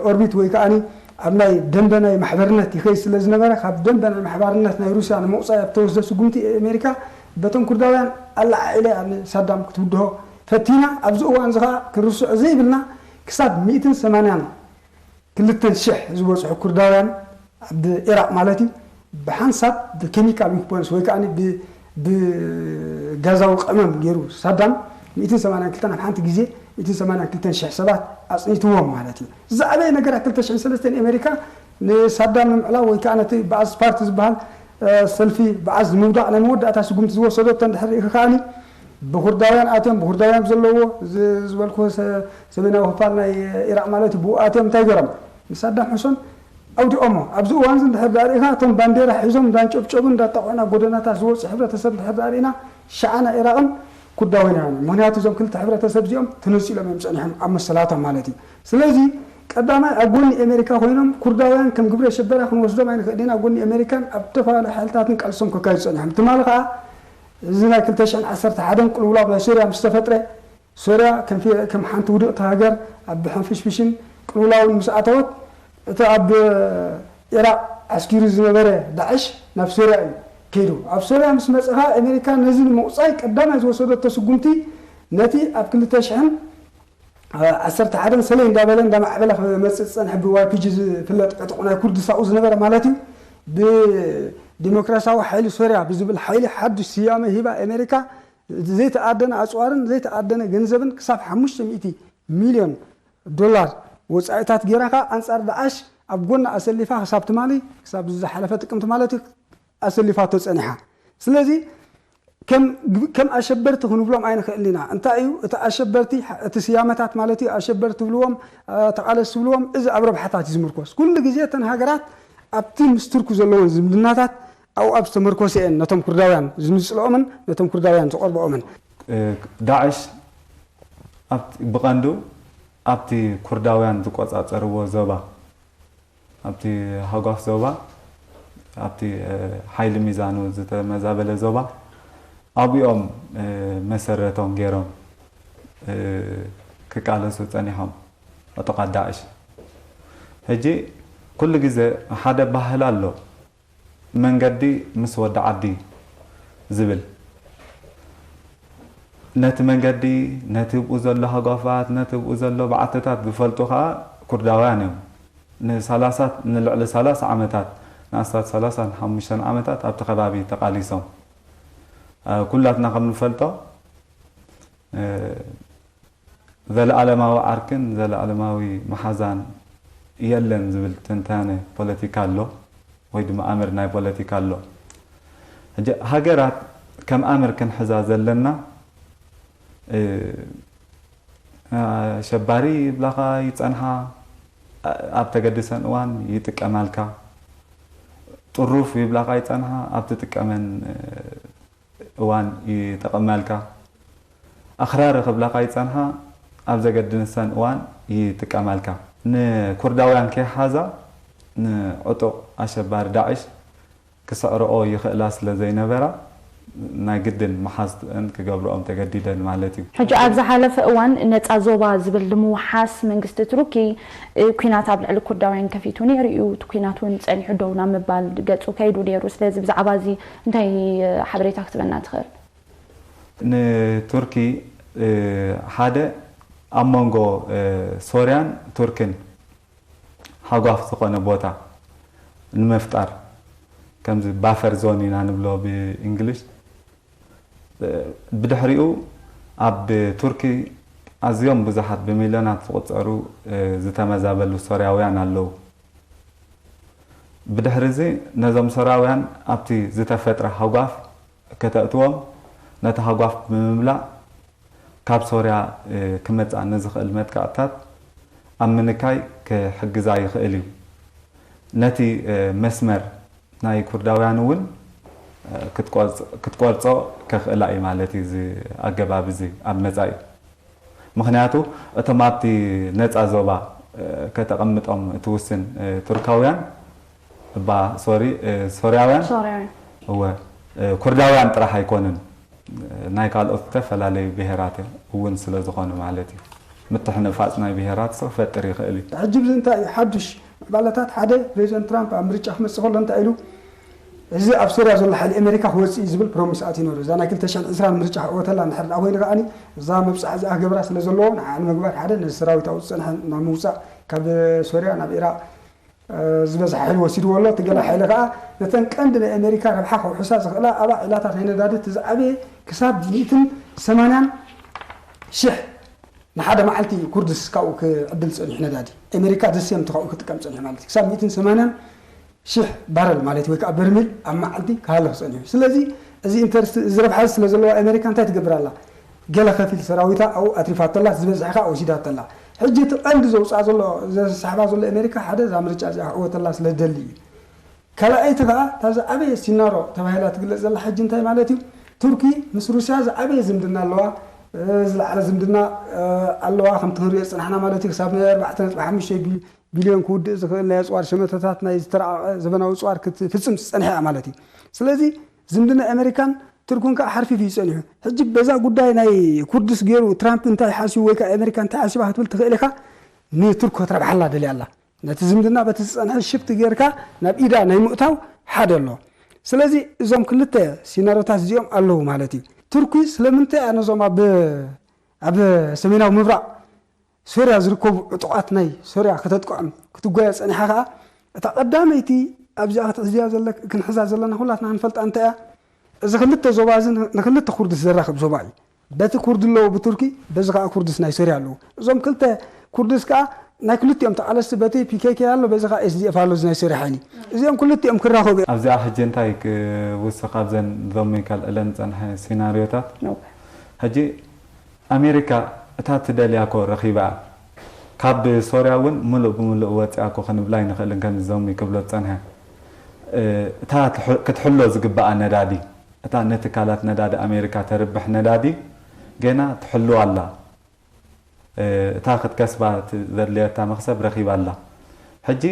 ኦርቢት ወይ ከዓኒ ኣብ ናይ ደንበ ናይ ማሕበርነት ይኸይድ ስለ ዝነበረ ካብ ደንበ ናይ ማሕባርነት ናይ ሩስያ ንምቑፃይ ኣብ ተወስደ ስጉምቲ ኣሜሪካ በቶም ኩርዳውያን ኣለዓዒለ እያ ንሳዳም ክትውድሆ ፈቲና። ኣብዚ እዋን እዚ ከዓ ክንርስዖ ዘይብልና ክሳብ ሚእትን ሰማንያን ክልተን ሽሕ ዝበፅሑ ኩርዳውያን ኣብ ኢራቅ ማለት እዩ ብሓንሳብ ብኬሚካል ዊፖንስ ወይ ከዓ ብጋዛዊ ቀመም ገይሩ ሳዳም ሚእትን ሰማንያን ክልተን ኣብ ሓንቲ ግዜ ሚእትን ሰማንያን ክልተን ሽሕ ሰባት ኣጽኒትዎም ማለት እዩ። ዝዓበየ ነገራት ክልተ ሽሕን ሰለስተን ኣሜሪካ ንሳዳም ንምዕላው ወይ ከዓ ነቲ ብኣስ ፓርቲ ዝበሃል ሰልፊ ብዓዝ ንምውዳቕ ናይ መወዳእታ ስጉምቲ ዝወሰደቶ እንድሕር ርኢኺ ከዓኒ ብኩርዳውያን ኣትዮም ብኩርዳውያን ዘለዎ ዝበልኩ ሰሜናዊ ክፋል ናይ ኢራቅ ማለት እዩ ብኡ ኣትዮም እንታይ ገሮም ንሳዳም ሕሶን ኣውዲኦሞ ኣብዚ እዋን እዚ እንድሕር ዳኣ ርኢኻ እቶም ባንዴራ ሒዞም እንዳንጨብጨቡ እንዳጣቕዑ ናብ ጎደናታት ዝወፁ ሕብረተሰብ እንድሕር ዳኣ ርኢና ሸዓና ኢራቅን ኩርዳውያን እዮም። ምክንያቱ እዞም ክልተ ሕብረተሰብ እዚኦም ተነፂሎም እዮም ፀኒሖም ኣብ መሰላቶም ማለት እዩ። ስለዚ ቀዳማይ ኣብ ጎኒ ኣሜሪካ ኮይኖም ኩርዳውያን ከም ግብረ ሽበራ ክንወስዶም ኣይንኽእል ኢና። ኣብ ጎኒ ኣሜሪካን ኣብ ዝተፈላለዩ ሓይልታትን ቃልሶም ከካይዱ ፀኒሖም። ትማሊ ከዓ እዚ ናይ ክልተ ሽሕን ዓሰርተ ሓደን ቅልውላው ናይ ሶርያ ምስ ተፈጥረ ሶርያ ከም ሓንቲ ውድቕቲ ሃገር ኣብ ብሕንፍሽፍሽን ቅልውላውን ምስ ኣተወት እቲ ኣብ ኢራቅ ዓስኪሩ ዝነበረ ዳዕሽ ናብ ሶርያ እዩ ከይዱ። ኣብ ሶርያ ምስ መፀኻ ኣሜሪካ ነዚ ንምቑፃይ ቀዳማይ ዝወሰደቶ ስጉምቲ ነቲ ኣብ ክልተ ሽሕን ዓሰርተ ሓደን ሰለይ እንዳበለ እንዳማዕበለ ክመፅእ ዝፀንሐ ብ ዋይ ፒ ጂ ዝፍለጥ ዕጡቕ ናይ ኩርድስ ኣብኡ ዝነበረ ማለት እዩ ብዲሞክራሲያዊ ሓይሊ ሶርያ ብዝብል ሓይሊ ሓዱሽ ስያመ ሂባ ኣሜሪካ ዘይተኣደነ ኣፅዋርን ዘይተኣደነ ገንዘብን ክሳብ ሓሙሽተ ሚእቲ ሚልዮን ዶላር ወፃኢታት ገይራ ከዓ ኣንፃር ዳዕሽ ኣብ ጎና ኣሰሊፋ ክሳብ ትማሊ ክሳብ ዝሓለፈ ጥቅምቲ ማለት እዩ ኣሰሊፋቶ ፀኒሓ። ስለዚ ከም ኣሸበርቲ ክንብሎም ኣይንኽእልን ኢና። እንታይ እዩ እቲ ኣሸበርቲ እቲ ስያመታት ማለት እዩ ኣሸበርቲ ትብልዎም ተቓለስ ትብልዎም እዚ ኣብ ረብሓታት እዩ ዝምርኮስ። ኩሉ ግዜ እተን ሃገራት ኣብቲ ምስ ቱርኪ ዘለዎን ዝምድናታት ኣብኡ ኣብ ዝተመርኮሰ እየን ነቶም ኩርዳውያን ዝምፅልኦምን ነቶም ኩርዳውያን ዝቐርብኦምን። ዳዕሽ ብቐንዱ ኣብቲ ኩርዳውያን ዝቆጻጸርዎ ዞባ ኣብቲ ሃጓፍ ዞባ ኣብቲ ሓይሊ ሚዛኑ ዝተመዛበለ ዞባ ኣብኦም መሰረቶም ገይሮም ክቃለሱ ጸኒሖም ዕጡቓት ዳዕሽ። ሕጂ ኩሉ ግዜ ሓደ ባህል ኣሎ። መንገዲ ምስ ወዲ ዓዲ ዝብል ነቲ መንገዲ፣ ነቲ ብኡ ዘሎ ሃጓፋት፣ ነቲ ብኡ ዘሎ በዓትታት ዝፈልጡ ከኣ ኩርዳውያን እዮም። ንሳላሳት ንልዕሊ ሰላሳ ዓመታት ንኣስታት ሰላሳን ሓሙሽተን ዓመታት ኣብቲ ከባቢ ተቓሊሶም። ኩላትና ከም ንፈልጦ ዘለኣለማዊ ዓርክን ዘለኣለማዊ መሓዛን የለን ዝብል ትንታነ ፖለቲካ ኣሎ ወይ ድማ ኣምር ናይ ፖለቲካ ኣሎ። ሕጂ ሃገራት ከም ኣምር ክንሕዛ ዘለና ኣሸባሪ ይብላኻ ይጸንሓ ኣብ ተገድሰን እዋን ይጥቀማልካ ጥሩፍ ይብላኻ ይጸንሓ ኣብ ትጥቀመን እዋን ይጠቐማልካ። ኣኽራሪ ክብላኻ ይጸንሓ ኣብ ዘገድንሰን እዋን ይጥቀማልካ። ንኩርዳውያን ከይሓዛ ንዕጡቕ ኣሸባሪ ዳዕሽ ክስዕርኦ ይኽእላ ስለ ዘይነበራ ናይ ግድን መሓዝተን ክገብርኦም ተገዲደን ማለት እዩ። ሕጂ ኣብ ዝሓለፈ እዋን ነጻ ዞባ ዝብል ንምውሓስ መንግስቲ ቱርኪ ኲናት ኣብ ልዕሊ ኩርዳውያን ከፊቱ ነይሩ እዩ። እቲ ኲናት እውን ጸኒሑ ደው ናብ ምባል ገጹ ከይዱ ነይሩ። ስለዚ ብዛዕባ እዚ እንታይ ሓበሬታ ክትበና ትኽእል? ንቱርኪ ሓደ ኣብ መንጎ ሶርያን ቱርክን ሃጓፍ ዝኾነ ቦታ ንምፍጣር ከምዚ ባፈር ዞን ኢና ንብሎ ብእንግሊሽ ብድሕሪኡ ኣብ ቱርኪ ኣዝዮም ብዙሓት ብሚልዮናት ዝቑጸሩ ዝተመዛበሉ ሶርያውያን ኣለዉ። ብድሕሪ እዚ ነዞም ሶርያውያን ኣብቲ ዝተፈጥረ ሃጓፍ ከተእትዎም ነቲ ሃጓፍ ብምምላእ ካብ ሶርያ ክመጽኣ ንዝኽእል መጥቃዕትታት ኣብ ምንካይ ክሕግዛ ይኽእል እዩ። ነቲ መስመር ናይ ኩርዳውያን እውን ክትቆርጾ ከኽእላ እዩ ማለት እዩ እዚ ኣገባብ እዚ ኣብ መጻኢ። ምኽንያቱ እቶም ኣብቲ ነጻ ዞባ ከተቐምጦም ትውስን ቱርካውያን እባ ሶሪ ሶርያውያን እወ ኩርዳውያን ጥራሕ ኣይኮኑን ናይ ካልኦት ዝተፈላለዩ ብሄራት እውን ስለ ዝኾኑ ማለት እዩ። ምትሕንፋፅ ናይ ብሄራት ሰው ፈጥር ይኽእል እዩ። ሕጂ ብዚ እንታይ እዩ ሓዱሽ ምዕባለታት ሓደ ፕሬዚደንት ትራምፕ ኣብ ምርጫ ክመፅእ ከሎ እንታይ ኢሉ እዚ ኣብ ሶርያ ዘሎ ሓይሊ ኣሜሪካ ክወፅእ እዩ ዝብል ፕሮሚስ ኣትዩ ነሩ እዛ ናይ ክልተ ሽሕን ዕስራን ምርጫ ክዕወተላ እንድሕር ደኣ ኮይኑ ከዓኒ እዛ መብፃዕ እዚኣ ክገብራ ስለ ዘለዎ ንዓ ንምግባር ሓደ ነዚ ሰራዊት ኣብኡ ዝፀንሐ ናብ ምውፃእ ካብ ሶርያ ናብ ኢራቅ ዝበዝሐ ሓይሊ ወሲድዎ ኣሎ። እቲ ገለ ሓይሊ ከኣ ነተን ቀንዲ ናይ ኣሜሪካ ረብሓ ከውሕሳ ዝኽእላ ኣባዕ ዒላታት ናይ ነዳዲ እቲ ዝዓበየ ክሳብ ሚእትን ሰማንያን ሽሕ ንሓደ መዓልቲ ኩርድስ ካብኡ ክዕድል ጸኒሑ ነዳዲ። ኣሜሪካ ዘስየምቲ ካብኡ ክጥቀም ጸኒሑ ማለት እዩ። ክሳብ ሚእትን ሰማንያን ሽሕ ባረል ማለት ወይ ከዓ በርሚል ኣብ መዓልቲ ክሃልኽ ጸኒሑ። ስለዚ እዚ ኢንተርስት፣ እዚ ረብሓ ስለ ዘለዋ ኣሜሪካ እንታይ ትገብር ኣላ? ገለ ከፊል ሰራዊታ ኣብኡ ኣትሪፋቶ ኣላ፣ ዝበዝሐ ከዓ ወሲዳቶ ኣላ። ሕጂ እቲ ቀንዲ ዘውፅኣ ዘሎ፣ ዘስሕባ ዘሎ ኣሜሪካ ሓደ እዛ ምርጫ እዚኣ ክዕወተላ ስለ ዝደሊ እዩ። ካልኣይቲ ከዓ እታ ዝዓበየ ሲናሮ ተባሂላ ትግለጽ ዘላ ሕጂ እንታይ ማለት እዩ? ቱርኪ ምስ ሩስያ ዝዓበየ ዝምድና ኣለዋ፣ ዝለዓለ ዝምድና ኣለዋ። ከምቲ ክንሪኦ ዝፅናሕና ማለት እዩ ክሳብ ናይ ኣርባዕተ ነጥቢ ሓሙሽተ ቢልዮን ክውድእ ዝኽእል ናይ ኣፅዋር ሸመተታት ናይ ዝተረቐቐ ዘበናዊ ኣፅዋር ክትፍፅም ዝፀንሐ እያ ማለት እዩ። ስለዚ ዝምድና ኣሜሪካን ቱርክን ከዓ ሓርፊፍ እዩ ፀኒሑ። ሕጂ በዛ ጉዳይ ናይ ኩርድስ ገይሩ ትራምፕ እንታይ ሓሲቡ ወይ ከዓ ኣሜሪካ እንታይ ሓሲባ ክትብል ትኽእል ኢኻ። ንቱርክ ክትረብሓላ ደልያ ኣላ። ነቲ ዝምድና በቲ ዝፀንሐ ሽፍት ጌርካ ናብ ኢዳ ናይ ምእታው ሓደ ኣሎ። ስለዚ እዞም ክልተ ሲናሮታት እዚኦም ኣለዉ ማለት እዩ። ቱርኪ ስለምንታይ እያ ነዞም ኣብ ኣብ ሰሜናዊ ምብራቕ ሶርያ ዝርከቡ ዕጡቓት ናይ ሶርያ ከተጥቅዖም ክትጓየ ፀኒሓ ከዓ እታ ቀዳመይቲ ኣብዚኣ ክትሕዝያ ዘለ ክንሕዛ ዘለና ኩላትና ክንፈልጣ እንታይ እያ? እዚ ክልተ ዞባ እዚ ንክልተ ኩርድስ ዘራኽብ ዞባ እዩ። በቲ ኩርድ ኣለዉ ብቱርኪ፣ በዚ ከዓ ኩርድስ ናይ ሶርያ ኣለዉ። እዞም ክልተ ኩርድስ ከዓ ናይ ክልቲኦም ተቓለስቲ በቲ ፒ ኬ ኬ ኣሎ፣ በዚ ከዓ ኤስ ዲ ኤፍ ኣሎ፣ እዚ ናይ ሶርያ ሓይሊ። እዚኦም ክልቲኦም ክራኸቡ እዮም። ኣብዚኣ ሕጂ እንታይ ክውስኽ ኣብዘን ሎሚ ከልዕለን ዝፀንሐ ሲናሪዮታት? ሕጂ ኣሜሪካ እታ ትደልያ እኮ ረኺባ እያ። ካብ ሶርያ እውን ምሉእ ብምሉእ ወፂኣ እኮ ክንብላ ኣይንኽእልን፣ ከምዚ ዞሚ ክብሎ ዝፀንሐ። እታ ክትሕሎ ዝግበኣ ነዳዲ፣ እታ ንትካላት ነዳዲ ኣሜሪካ ተርብሕ ነዳዲ ገና ትሕልዋ ኣላ። እታ ክትከስባ ዘድልየታ መኽሰብ ረኺባ ኣላ። ሕጂ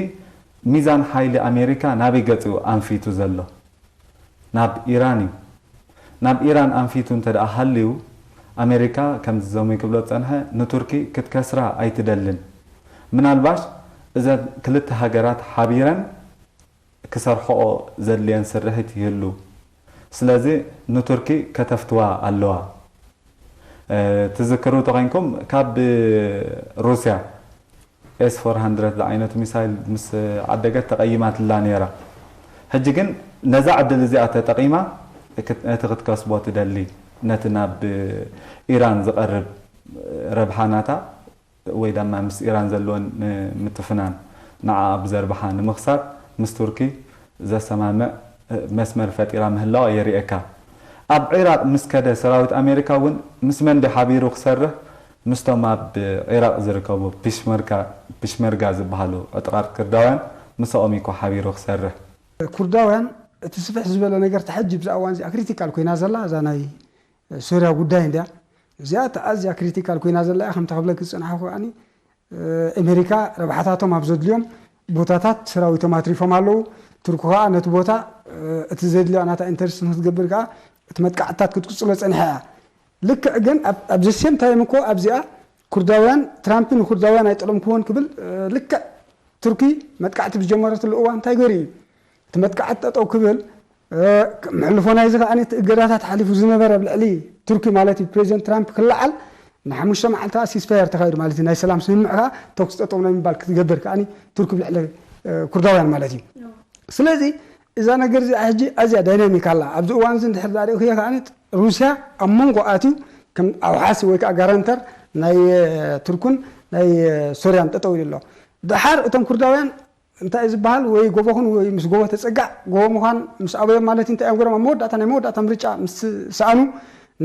ሚዛን ሓይሊ ኣሜሪካ ናበይ ገፂኡ ኣንፊቱ ዘሎ? ናብ ኢራን እዩ። ናብ ኢራን ኣንፊቱ እንተ ደኣ ሃልዩ፣ ኣሜሪካ ከምዚ ዞሚ ክብሎ ዝጸንሐ ንቱርኪ ክትከስራ ኣይትደልን። ምናልባሽ እዘን ክልተ ሃገራት ሓቢረን ክሰርሕኦ ዘድልየን ስርሒት ይህሉ። ስለዚ ንቱርኪ ከተፍትዋ ኣለዋ። ትዝክሩ ተኾይንኩም ካብ ሩስያ ኤስ ፎር ሃንድረድ ዝዓይነቱ ሚሳይል ምስ ዓደገት ተቐይማትላ ነይራ። ሕጂ ግን ነዛ ዕድል እዚኣ ተጠቒማ ነቲ ክትከስቦ ትደሊ ነቲ ናብ ኢራን ዝቐርብ ረብሓ ናታ ወይ ድማ ምስ ኢራን ዘለወን ምትፍናን ንዓኣ ብዘርብሓ ንምኽሳብ ምስ ቱርኪ ዘሰማምዕ መስመር ፈጢራ ምህላዋ የርእየካ። ኣብ ዒራቕ ምስ ከደ ሰራዊት ኣሜሪካ እውን ምስ መን ድዩ ሓቢሩ ክሰርህ? ምስቶም ኣብ ዒራቕ ዝርከቡ ፒሽመርጋ ዝበሃሉ ዕጡቓት ኩርዳውያን ምስኦም እዩ ሓቢሩ ክሰርህ። ኩርዳውያን እቲ ስፍሕ ዝበለ ነገር ተሓጂ ብዛ እዋን እዚኣ ክሪቲካል ኮይና ዘላ እዛ ናይ ሶርያ ጉዳይ እንድያ። እዚኣ እቲ ኣዝያ ክሪቲካል ኮይና ዘላ እያ። ከምታ ክብለኪ ዝጸናሕኩ ከኣ ኣሜሪካ ረብሓታቶም ኣብ ዘድልዮም ቦታታት ሰራዊቶም ኣትሪፎም ኣለዉ። ቱርኪ ከኣ ነቲ ቦታ እቲ ዘድልያ ናታ ኢንተርስት ንክትገብር ከኣ እቲ መጥቃዕትታት ክትቅጽሎ ጸኒሓ እያ። ልክዕ ግን ኣብ ዘ ሴም ታይም እኮ ኣብዚኣ ኩርዳውያን ትራምፕ ንኩርዳውያን ኣይጠለምክዎን ክብል ልክዕ ቱርኪ መጥቃዕቲ ብዝጀመረትሉ እዋን እንታይ ገይሩ እዩ? እቲ መጥቃዕቲ ጠጠው ክብል ምሕልፎ ናይዚ ከኣ እቲ እገዳታት ሓሊፉ ዝነበረ ኣብ ልዕሊ ቱርኪ ማለት እዩ ፕሬዚደንት ትራምፕ ክለዓል ንሓሙሽተ መዓልቲ ከኣ ሲስፋየር ተኻይዱ ማለት እዩ ናይ ሰላም ስምምዕ ከኣ ተኩስ ጠጠው ናይ ምባል ክትገብር ከኣ ቱርኪ ብልዕሊ ኩርዳውያን ማለት እዩ። ስለዚ እዛ ነገር እዚኣ ሕጂ ኣዝያ ዳይናሚክ ኣላ። ኣብዚ እዋን እዚ እንድሕር ዳኣ ሪእኽዮ ከኣ ሩስያ ኣብ መንጎ ኣትዩ ከም ኣውሓሲ ወይ ከዓ ጋራንተር ናይ ቱርኩን ናይ ሶርያን ጠጠው ኢሉ ኣሎ። ደሓር እቶም ኩርዳውያን እንታይ እዩ ዝበሃል ወይ ጎቦኹን ወይ ምስ ጎቦ ተፀጋዕ ጎቦ ምዃን ምስ ኣበዮም ማለት እንታይ እዮም ገሮም ኣብ መወዳእታ ናይ መወዳእታ ምርጫ ምስ ሰኣኑ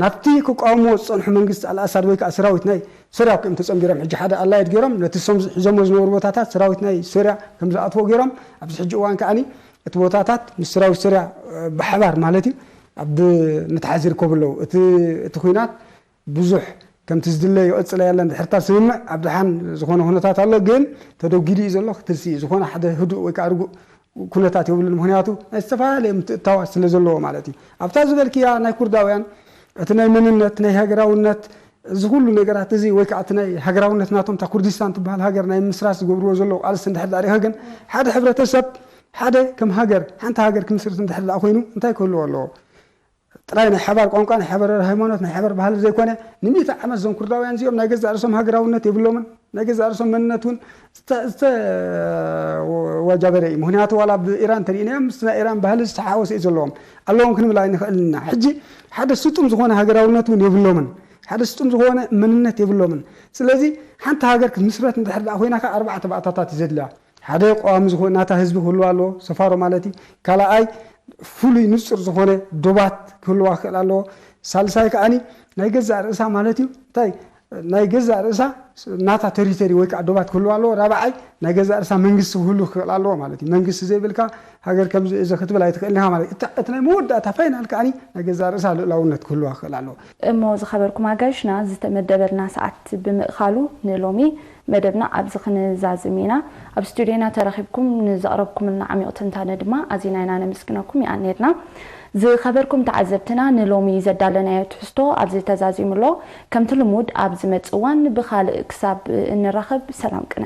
ናብቲ ክቃወምዎ ዝፀንሑ መንግስቲ ኣልኣሳድ ወይ ከዓ ሰራዊት ናይ ሶርያ እዮም ተፀንቢሮም ሕጂ ሓደ ኣላይድ ገይሮም ነቲ ሶም ሒዞሞ ዝነበሩ ቦታታት ሰራዊት ናይ ሶርያ ከም ዝኣትዎ ገይሮም ኣብዚ ሕጂ እዋን ከዓኒ እቲ ቦታታት ምስ ሰራዊት ሶርያ ብሓባር ማለት እዩ ኣብ ምትሓዝ ይርከቡ ኣለዉ። እቲ እቲ ኩናት ብዙሕ ከምቲ ዝድለ ይቕጽል ኣየለን ድሕርታ ስምምዕ ኣብ ድሓን ዝኾነ ኩነታት ኣሎ ግን ተደጊዱ እዩ ዘሎ ክትርሲ እዩ ዝኾነ ሓደ ህዱእ ወይ ከዓ ርጉእ ኩነታት የብሉን ምክንያቱ ናይ ዝተፈላለየ ምትእታዋት ስለ ዘለዎ ማለት እዩ ኣብታ ዝበልክያ ናይ ኩርዳውያን እቲ ናይ መንነት ናይ ሃገራውነት እዚ ኩሉ ነገራት እዚ ወይ ከዓ እቲ ናይ ሃገራውነት ናቶም እታ ኩርዲስታን ትበሃል ሃገር ናይ ምስራት ዝገብርዎ ዘለዉ ቃልሲ እንድሕር ዳኣ ሪእኻ ግን ሓደ ሕብረተሰብ ሓደ ከም ሃገር ሓንቲ ሃገር ክምስርት እንድሕር ዳኣ ኮይኑ እንታይ ክህልዎ ኣለዎ? ጥራይ ናይ ሓባር ቋንቋ፣ ናይ ሓባር ሃይማኖት፣ ናይ ሓባር ባህሊ ዘይኮነ ንሚእቲ ዓመት እዞም ኩርዳውያን እዚኦም ናይ ገዛእ ርእሶም ሃገራውነት የብሎምን፣ ናይ ገዛእ ርእሶም መንነት እውን ዝተዋጃበረ እዩ። ምክንያቱ ዋላ ብኢራን ተሪእናዮም ምስቲ ናይ ኢራን ባህሊ ዝተሓወሰ እዩ ዘለዎም ኣለዎም ክንብል ኣይንኽእልን ኢና። ሕጂ ሓደ ስጡም ዝኾነ ሃገራውነት እውን የብሎምን። ሓደ ስጡም ዝኾነ መንነት የብሎምን። ስለዚ ሓንቲ ሃገር ክትምስረት እንድሕር ደኣ ኮይና ከኣ ኣርባዕተ ባእታታት እዩ ዘድልያ። ሓደ ቀዋሚ ዝኾነ ናታ ህዝቢ ክህልዋ ኣለዎ፣ ሰፋሮ ማለት እዩ። ካልኣይ ፍሉይ ንጹር ዝኾነ ዶባት ክህልዋ ክኽእል ኣለዎ። ሳልሳይ ከኣኒ ናይ ገዛእ ርእሳ ማለት እዩ እንታይ ናይ ገዛእ ርእሳ ናታ ቴሪቶሪ ወይ ከዓ ዶባት ክህልዋ ኣለዎ። ራብዓይ ናይ ገዛእ ርእሳ መንግስቲ ክህሉ ክኽእል ኣለዎ ማለት እዩ። መንግስቲ ዘይብልካ ሃገር ከምዚ እዘ ክትብል ኣይትኽእል ኢኻ ማለት እዩ። እታ- እቲ ናይ መወዳእታ ፋይናል ከኣኒ ናይ ገዛእ ርእሳ ልእላውነት ክህልዋ ክኽእል ኣለዎ። እሞ ዝኸበርኩም ኣጋይሽና ዝተመደበልና ሰዓት ብምእኻሉ ንሎሚ መደብና ኣብዚ ክንዛዝም ኢና። ኣብ ስቱድዮና ተረኺብኩም ንዘቕረብኩምልና ዓሚቕ ትንታነ ድማ ኣዚና ኢና ነመስግነኩም። ይኣኔድና ዝኸበርኩም ተዓዘብትና ንሎሚ ዘዳለናዮ ትሕዝቶ ኣብዚ ተዛዚሙ ኣሎ። ከምቲ ልሙድ ኣብ ዝመጽእ እዋን ብኻልእ ክሳብ እንራኸብ ሰላም ቅነ።